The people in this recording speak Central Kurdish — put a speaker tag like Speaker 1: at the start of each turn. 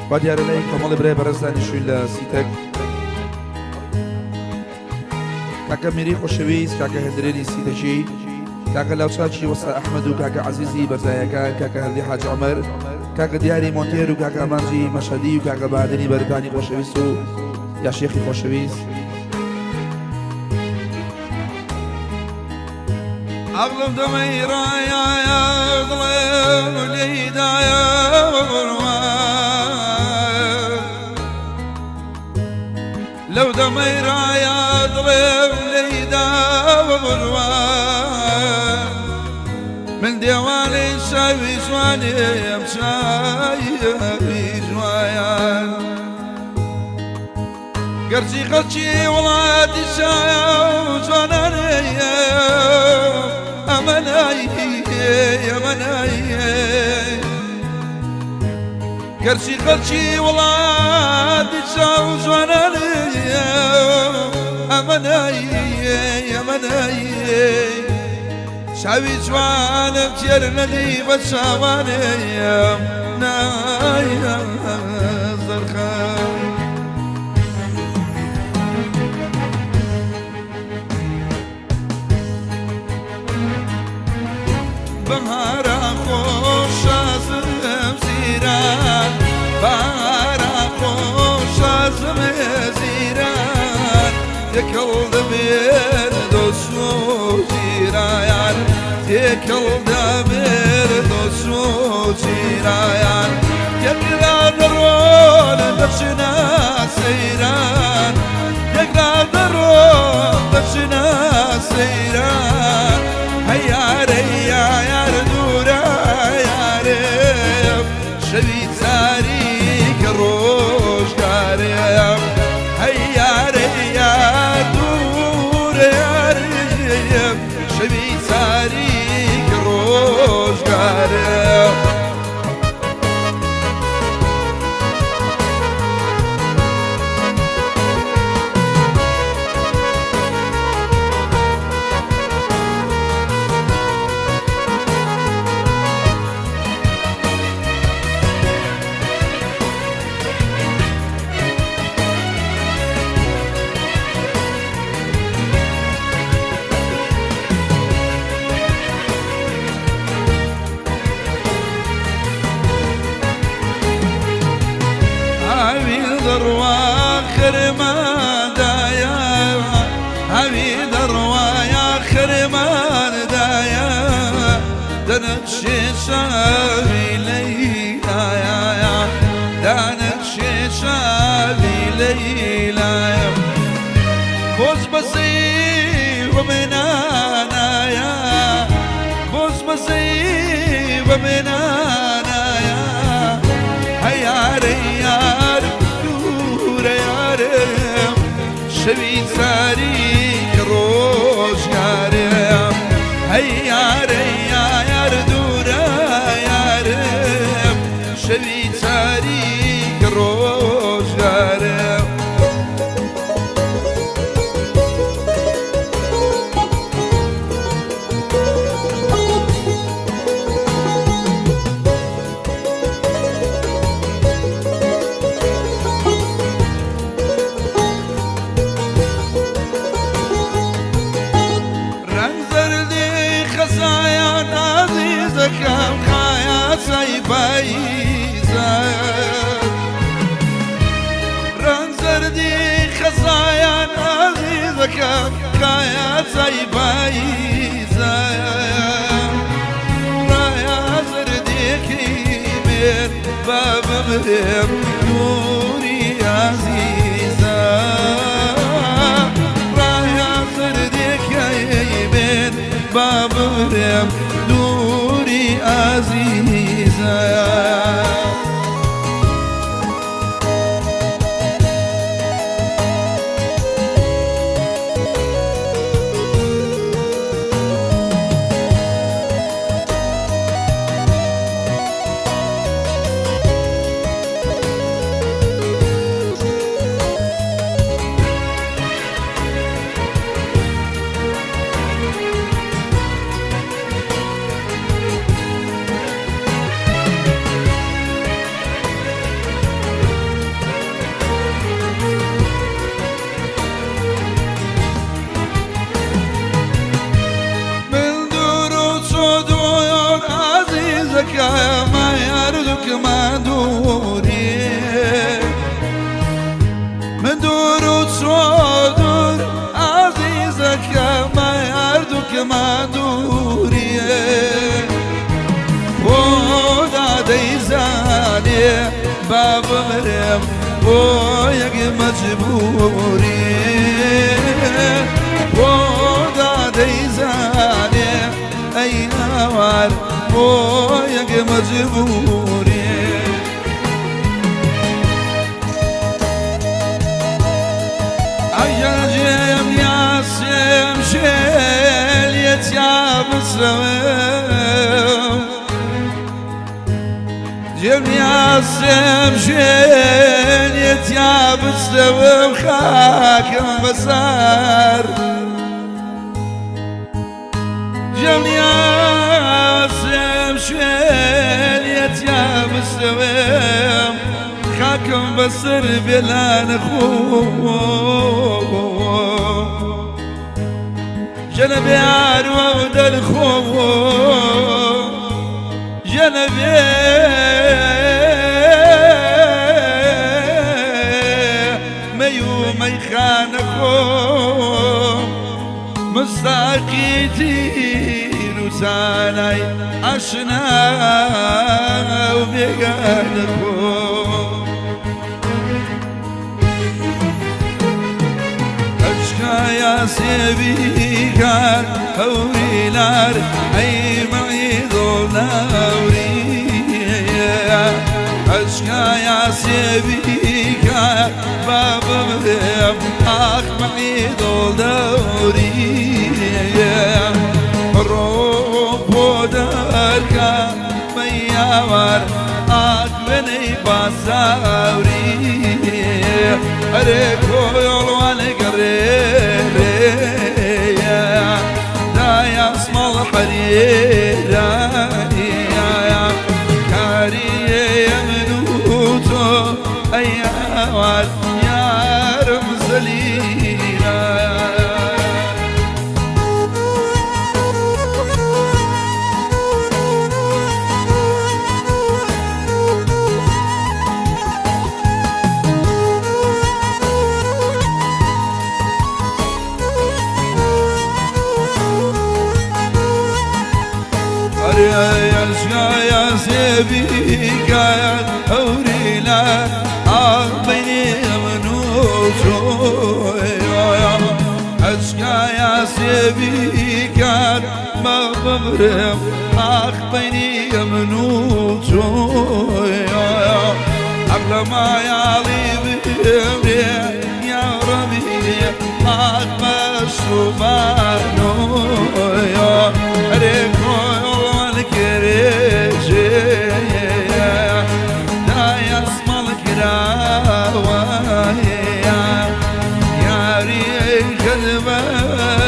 Speaker 1: با دیارە لای کۆمەڵی برای بەڕێز دانیشتووین لە سیتەک. کاکە میری خۆشەویست، کاکە هەندرێنی سیتەکی، کاکە لاوچاکی وەستا ئەحمەد و کاکە عەزیزی بەرزایەکان، کاکە هەردی حاج عومەر، کاکە دیاری مۆنتێر و کاکە ئامانجی مەشهەدی و کاکە بەهادینی بەرتانی خۆشەویست و یا شێخی خۆشەویست.
Speaker 2: عەقڵم دەمەی ڕایایە دڵێم لێیدایە لەو دەمەی ڕایە دڵێم لێیداوە بڕوا من دێوانەی چاوی جوانێم چاوی جوایان گەرچی خەڵکی وڵاتی چاو جوانانەیە ئەمە نایێ ئەمە نایێ گەرچی خەڵکی وڵاتی چاو جوانانەیە ئەمە نایێ ئەمە نایێ چاوی جوانم تێر نەدی بە چاوانێم نایە زەرخەم. بەهارە خۆشازم زیران بەهارە خۆشازم زیران تێکەڵ دەبێت دۆست و جیرایان تێکەڵ دەبێت دۆست و جیرایان تێکرا دەڕۆن دەچنە سەیران تێکرا دەڕۆن دەچنە سەیران هەیارە یار دوورە یارێم شەوی تاریکە ڕۆژگارێم هەیارە یار دوورە یارێم شەوی تاریکە ڕۆژگارێم. هاوی دەڕوا خرماندایە هاوی دەڕوایا خرماندایە دەنەخشێ چاوی لەیلایە دانەخشێ چاوی لەیلایە بۆز بەزەی وەمێنانایە بۆز بەزەی وەمێنانایە هەیارە یار دوورە یارم شەوی تاریک ڕۆژگارم هەیارە یار دوورە یارم شەوی تاریک ڕۆژگارم. ڕەنگ زەردی خەزایان ئازیزەکەم خایا چای پاییزە ڕەنگ زەردی خەزایان ئازیزەکەم خایا چای پاییزە ڕایا زەردێکی بێت با بمرێم دووری ئازیزە ڕایا زەردێکی بێت با بمرێم دووری ئازیزە. مەچۆ دوور ئازیزەکەم هەردووکمان دووریێ خۆدا دەیزانێ با بمرم بۆ یەک مەجبوری خۆدا دەیزانێ ئەی هاوار بۆ یەک مەجبوری. ئەگەجێم یاسێم شێلیەتیا بسرەوم جێم یاسێم شێلیەتیا بسرەوم خاکم بەسەر جێم یاسێم شێلیەتیا بسرەوم خاکم بەسەر بێلانە خۆ ژەنەبێ ئاروە و دەرخۆ ژەنەبێ مەی و مەیخانە خۆ مستاقی تیر و سانای ئاشنا و بێگانە خۆ. ئەشکایا سێویکار هەوریلار ئەی مەعیدۆڵاوری ئەشکایا سێویکار با بمرم ئاخ مەعیدۆڵدەوری ڕۆ بۆ دەرکە مەیاوار ئاکوێنەی پاساوری ئەرێ کۆیۆڵوان گەڕێ دایا سماڵ حەریرانیە کاریە من و تۆ ئەی هاوار یارم زەلیلە. ئەرێ سێبیکات هەوریلە ئاخ بەینێ من و تۆ ئەشکایا سێبیکات ما بمرم ئاخ بەینی من و تۆ قبل ما يعلي بمري يا ربي ئاخ مەشروبانۆ ئەرێ کۆڵوان کرێژێ دایا سماڵ کراوە یاری خدمەت.